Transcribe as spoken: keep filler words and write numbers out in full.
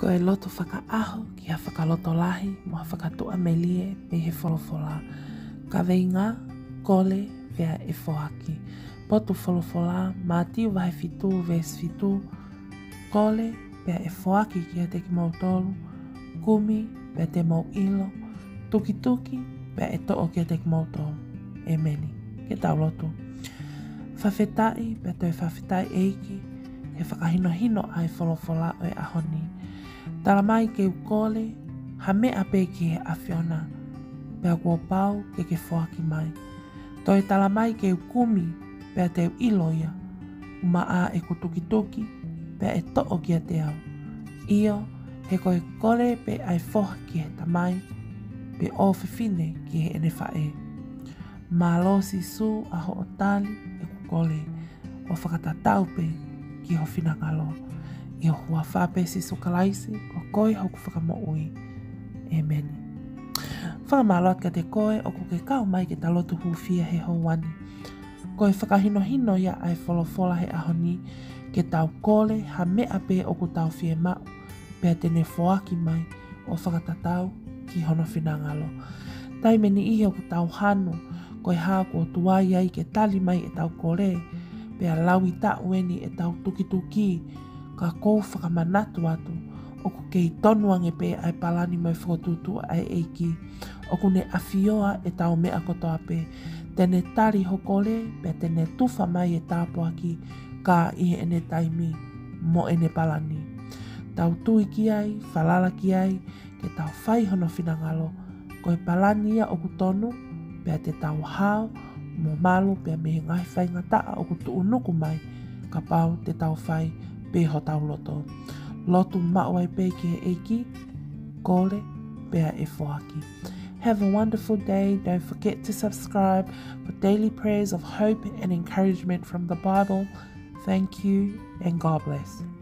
Ko e lotu fakaʻaho ki ha fakalotolahi mo ha fakatuʻamelie mei he folofola. Kaveinga: Kole pea ʻe foaki. Potu folofola, Mātiu vahe fitu veesi fitu: Kole pea ʻe foaki kiate kimoutolu, kumi pea te mou ʻilo, tukituki pea ʻe toʻo kiate kimoutolu. ʻEmeni. Ke tau lotu. Fakafetaʻi pea toe fakafetaʻi ʻEiki he fakahinohino ʻa e folofola ʻo e ʻaho ni. Tala mai ke u kole ha meʻa pē ki he ʻAfiona, pea kuo pau ke ke foaki mai. Toe tala mai ke u kumi pea te u ʻilo ia, ʻumaʻā ʻeku tukituki pea ʻe toʻo kiate au. ʻIo, he ko e kole pē ʻa e foha ki he tamai, pe ʻofefine ki heʻene faʻē. Mālō Sīsū ʻa hoʻo tali ʻeku kole, ʻo fakatatau pē ki ho finangalo. ʻI ho huafa pē Sīsū Kalaisi, ko koe hoku Fakamoʻui. ʻEmeni. Fakamālō atu kiate koe ʻoku ke kau mai ke ta lotu hūfia he houa ni. Ko e fakahinohino ia ʻa e folofola he ʻaho ni, ke tau kole ha meʻa pē ʻoku tau fiemaʻu, pea te ne foaki mai ʻo fakatatau ki hono finangalo. Taimi ʻe niʻihi ʻoku tau hanu, ko e hā kuo tuai ai ke tali mai ʻetau kole, pea lauitaʻu eni ʻetau tukituki, ka ʻoku ou fakamanatu atu, ʻoku kei tonu ange pē ʻa e palani mo e fokotuʻutuʻu ʻa e ʻEiki. ʻOku ne ʻafioʻi ʻetau meʻa kotoa pē. Te ne tali ho kole, pea te ne tufa mai e tāpuaki, ka ʻi heʻene taimi mo ʻene palani. Tau tui ki ai, falala ki ai, ke tau fai hono finangalo. Ko e palani ia ʻoku tonu, pea te tau hao mo malu pē mei he ngaahi faingataʻa ʻoku tuʻunuku mai, kapau te tau fai pē hotau loto. Lotu maʻu ai pē ki he ʻEiki, kole pea ʻe foaki. Have a wonderful day. Don't forget to subscribe for daily prayers of hope and encouragement from the Bible. Thank you and God bless.